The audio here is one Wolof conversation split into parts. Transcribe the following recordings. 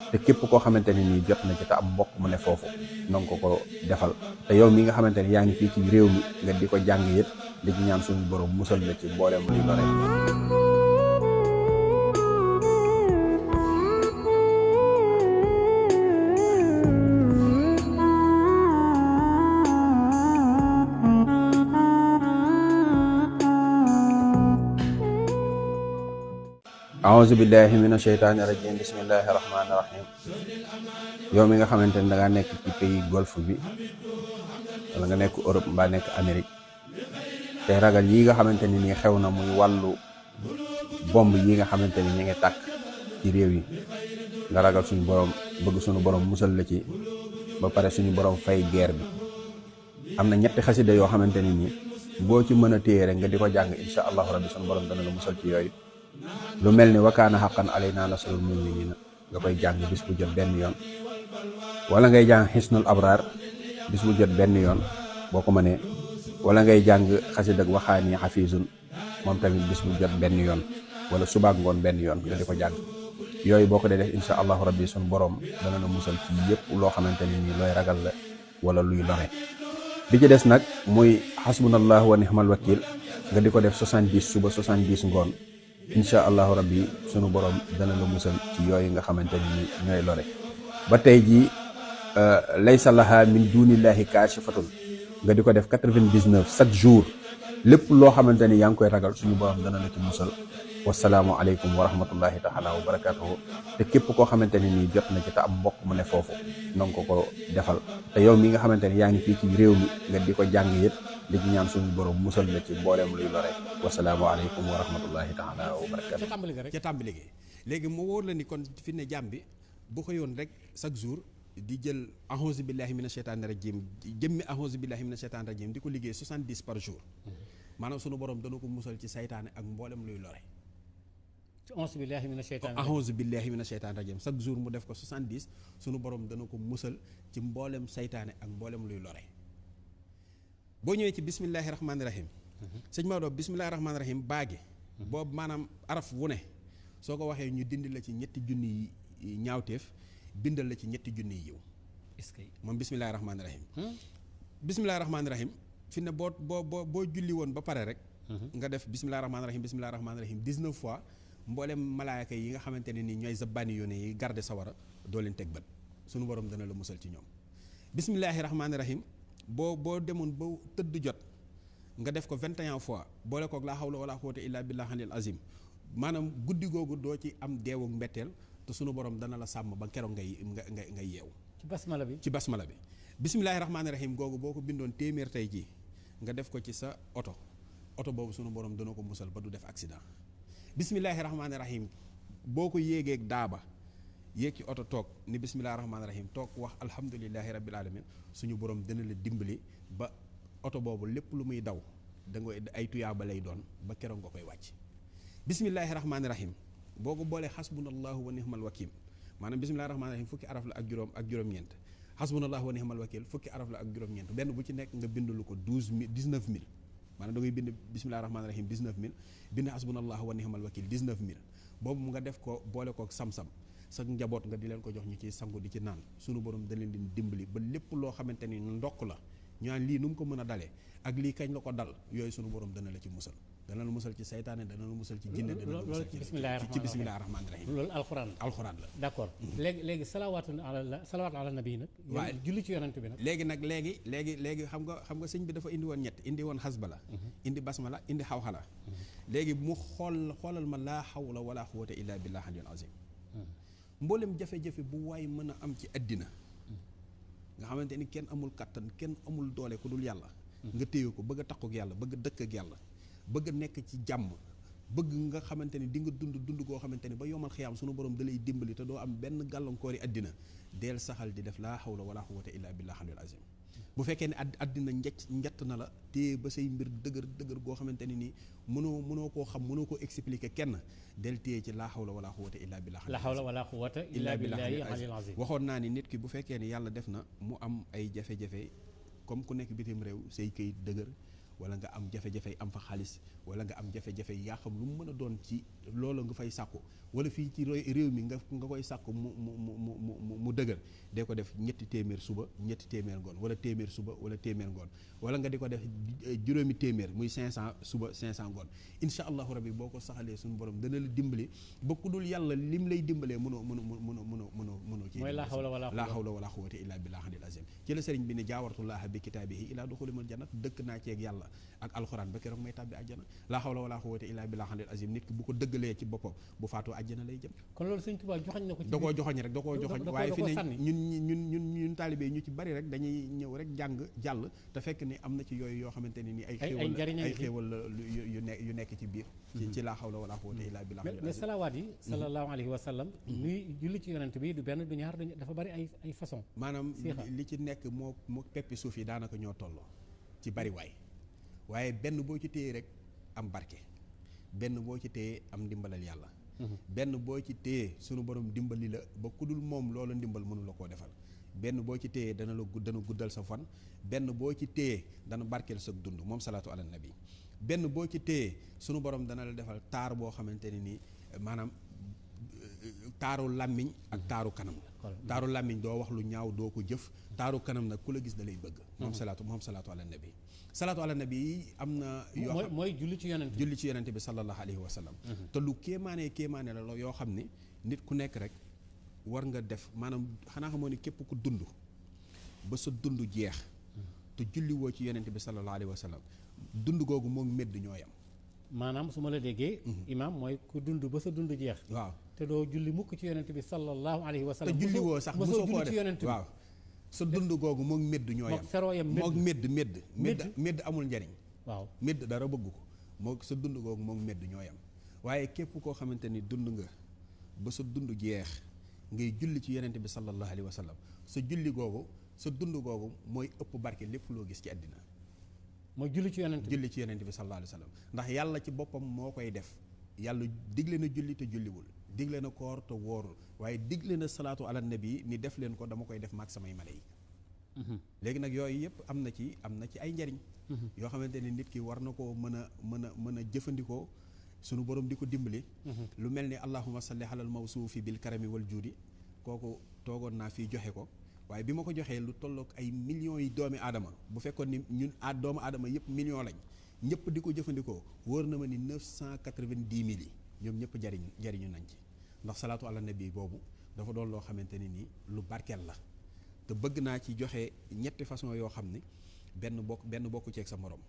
te képp koo xamante ne nii jot na ci te am mbokk mu ne foofu na nga ko defal te yow mi nga xamante ne yaa ngi fii ci réew mi nga di ko jàng yët di ci ñaan suñu borom musal la ci mboolem luy lore. aouzu billahi mina sheytaani rajim bismillahi rahmaani rahim. yow mi nga xamante ne dangaa nekk ci pays golfe bi wala nga nekk Europe mbaa nekk Amérique te ragal yi nga xamante ni nii xew na muy wàllu bomb yi nga xamante ni ñi ngi tàkk ci réew yi nga ragal suñu borom bëgg suñu borom musal la ci ba pare suñu borom fay guerre bi am na ñetti xasida yoo xamante ni nii boo ci mën a téye rek nga di ko jàng insha allahu rabbi suñu borom dana la musal ci yooyu. lu mel ni wakaana xaqan alaynaa nasrul mu'miniina nga koy jàng bis bu jot benn yoon wala ngay jàng xisnul abraar bis bu jot benn yoon boo ko mënee wala ngay jàng xasid ak waxaani xafiisun moom tamit bis bu jot benn yoon wala subaak ngoon benn yoon nga di ko jàng yooyu boo ko dee def insha allahu rabbi suñu borom dana la musal ci yëpp loo xamante ni nii looy ragal la wala luy lore. bi ci des nag muy xasbunallahu wa nixmal wakil nga di ko def 70 suba 70 ngoon insha allahu rabbi sunu borom dana la musal ci yooyu nga xamante ni ñooy lore. ba tey jii laysa laha min dunillahi kaashifatun nga di ko def 99 chaque jour lépp loo xamante ni yaa ngi koy ragal suñu borom dana la ci musal. wasalaamu aleykum wa rahmatullahi taala wa barakatuhu. te képp koo xamante ni nii jot na ci te am mbokk mu ne foofu na nga ko defal te yow mi nga xamante ni yaa ngi fii ci réew mi nga di ko jàng yët di ci ñaan suñu borom musal la ci mbooleem luy lore. wasalaamu aleykum wa rahmatullahi taala wa barakatuhu. ca tàmbali gi léegi mu wóor la ni kon fi ne jàmm bi bu xëyoon rek chaque jour di jël ahouzu billahi mina sheytaani rajim jëmmi ahouzu billahi mina sheytaani rajim di ko liggéey 70 par jour maanaam sunu borom dana ko musal ci saytaane ak mboolem luy lore. ahouzu billahi mina sheytaani rajim ahouzu billahi mina sheytaani rajim chaque jour mu def ko 70 sunu borom dana ko musal ci mboolem saytaane ak mboolem luy lore. boo ñëwee ci bismillahi rahmaani rahim. sëñ Maodo bismillahi rahmaani rahim baagi. boobu maanaam araf wu ne soo ko waxee ñu dindi la ci ñetti junni yi ñaawteef bindal la ci ñetti junni yi yiw. est-ce que moom bismillahi rahmaani rahim. bismillahi rahmaani rahim fi ne boo julli woon ba pare rek. nga def bismillahi rahmaani rahim bismillahi rahmaani rahim 19 fois mboolem malaaka yi nga xamante ne ni ñooy zabbaani yoone yi garde sawara doo leen teg bët sunu borom dana la musal ci ñoom. bismillahi rahmaani rahim boo demoon ba tëdd jot nga def ko 21 fois boole koog laa hawla wala quwwata illa billahi alil azim maanaam guddi googu doo ci am deewug mbetteel te sunu borom dana la sàmm ba keroog ngay yeewu. ci basmala bi bismillahi rahmaani rahim googu boo ko bindoon téeméer tey jii nga def ko ci sa oto boobu sunu borom dana ko musal ba du def accident. bismillahi rahmaani rahim boo ko yéegeeg daaba yéeg ci oto toog ni bismillahi rahmaani rahim toog wax alhamdulillahi rabbil alamin suñu borom dana la dimbali ba oto boobu lépp lu muy daw da nga ay tuyaaba lay doon ba keroog nga koy wàcc. bismillahi rahmaani rahim boo ko boolee xasbunallahu wa nihmal wakil maanaam bismillahi rahmaani rahim fukki araf la ak juróom-ñeent xasbunallahu wa nihmal wakil fukki araf la ak juróom-ñeent benn bu ci nekk nga bindulu ko 19 000 maanaam da ngay bind bismillahi rahmaani rahim 19 000 bind xasbunallahu wa nihmal wakil 19 000 boobu mu nga def ko boole kook sam-sam sa njaboot nga di leen ko jox ñu ci sangu di ci naan sunu borom da leen di dimbali ba lépp loo xamante ni ndokk la ñu naan lii nu mu ko mën a dalee ak lii kañ la ko dal yooyu sunu borom dana la ci musal dana la musal ci saytaane dana la musal ci jinne dana la musal ci bismillahi rahmaani rahim loolu alxuraan la d'accord léegi salawaatu ala nabi nag waaw julli ci yonent bi nag léegi xam nga sëñ bi dafa indi woon ñett indi woon xasbala indi basmala indi xawxala léegi mu xoolal ma laa hawla wala quwwata illa billahi aliyul azim mboolem jafe-jafe bu waay mën a am ci àddina nga xamante ni kenn amul kattan kenn amul doole ku dul yàlla nga téye ko bëgg a takku ak yàlla bëgg a dëkk ak yàlla bëgg a nekk ci jàmm bëgg nga xamante ni di nga dund goo xamante ni ba yomal xiyaam sunu borom da lay dimbali te doo am benn gàllankoori àddina deel saxal di def laa hawla wala quwwata illa billahi aliyul azim bu fekkee ne àddina njett na la téye ba say mbir dëgër goo xamante ni nii mënoo koo xam mënoo koo expliquer kenn del téye ci laa hawla wala quwwata illa billahi la hawla wala quwwata illa billahi aliyul azim waxoon naa ni nit ki bu fekkee ne yàlla def na mu am ay jafe-jafe comme ku nekk bitim réew say këyit dëgër wala nga am jafe-jafe am fa xaalis wala nga am jafe-jafe yaa xam lu mu mën a doon ci loolu nga fay sàkku wala fii ci réew mi nga koy sàkku mu dëgër dee ko def 3 téeméer suba 3 téeméer ngoon wala téeméer suba wala téeméer ngoon wala nga di ko def 5 téeméer muy 500 suba 500 ngoon incha allahu rabbi boo ko saxalee suñu borom dana la dimbali ba ku dul yàlla lim lay dimbalee mënoo ci mooy laa hawla wala quwwata illa billahi al azim ci la sëriñ bi ne jaawartullaha bi kitaabihi ilaa duxulimul jannat dëkk naa ceeg yàlla ak alxuraan ba keroog may tàbbi àjjana laa hawla wala quwwata illa billahi al azim nit ki bu ko dëggalee ci boppam bu faatoo àjjana lay jëm. kon loolu sëñ Tuubaa joxoñ na ko ci da koo joxoñ rek da koo joxoñ waaye fi ne ñun taalibe ñu ci bari rek dañuy ñëw rek jàng jàll te fekk ni am na ci yooyu yoo xamante ne ni ay xéewal yu nekk ci biir ci laa hawla wala quwwata illa billahi al azim. mais salawaat yi sallallahu alayhi wa sallam luy julli ci yonent bi du benn du ñaar dafa bari ay façon maanaam li ci nekk moo peppi suuf yi daanaka ñoo tolloo ci bari waaye benn boo ci téye rek am barke benn boo ci téye am ndimbalal yàlla benn boo ci téye sunu borom dimbali la ba ku dul moom loola ndimbal mënu la koo defal benn boo ci téye dana guddal sa fan benn boo ci téye dana barkeel sa dund moom salaatu ala nabi benn boo ci téye sunu borom dana la defal taar boo xamante ne nii maanaam taaru làmmiñ ak taaru kanam taaru làmmiñ doo wax lu ñaaw doo ko jëf taaru kanam nag ku la gis da lay bëgg moom salaatu ala nabi salaatu ala nabi yi am na yoo xam mooy julli ci yonent bi sallallahu alayhi wa sallam te lu kéemaane la yoo xam ne nit ku nekk rek war nga def maanaam xanaa xamoo ni képp ku dund ba sa dund jeex te julli woo ci yonent bi sallallahu alayhi wa sallam dund googu moom medd ñoo yam maanaam su ma la déggee imaam mooy ku dund ba sa dund jeex waaw te doo julli mukk ci yonent bi sallallahu alayhi wa sallam te julli woo sax mosoo koo def waaw sa dund googu moom medd ñoo yam moog medd amul njariñ waaw medd dara bëgg ko moog sa dund googu moom medd ñoo yam waaye képp koo xamante ni dund nga ba sa dund jeex ngay julli ci yonent bi sallallahu alayhi wa sallam sa julli googu sa dund googu mooy ëpp barke lépp loo gis ci àddina mooy julli ci yonent bi sallallahu alayhi wa sallam ndax yàlla ci boppam moo koy def yàlla digle na julli te julliwul digle na koor te wóorul waaye digle na salaatu ala nabi ni def leen ko dama koy def maag samay malayka léegi nag yooyu yëpp am na ci ay njariñ yoo xamante ne nit ki war na koo mën a jëfandikoo sunu borom di ko dimbali lu mel ni allahumma salli alal mawsuufi bil karami wal juudi kooku toogoon naa fii joxe ko waaye bi ma ko joxee lu tolloog ay millions yi doomi aadama bu fekkoon ni ñun doomu aadama yëpp millions lañ ñëpp di ko jëfandikoo wóor na ma ni 990 000 yi ñoom ñëpp jariñu nañ ci ndax salaatu ala nabi boobu dafa doon loo xamante ne nii lu barkeel la te bëgg naa ci joxe ñetti façon yoo xam ni benn bokku ceeg sa morom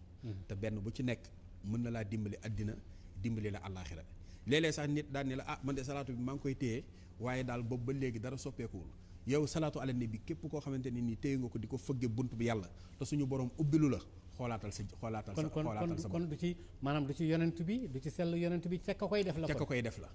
te benn bu ci nekk mën na laa dimbali àddina dimbali la àllaaxira léeg-léeg sax nit daan ne la man de salaatu bi maa ngi koy téye waaye daal boobu ba léegi dara soppeekuwul yow salaatu ala nabi képp koo xamante ne nii téye nga ko di ko fëgge bunt bi yàlla te suñu borom ubbilu la xoolaatal sa kon du ci maanaam du ci yonent bi du ci sell yonent bi ca ka koy def la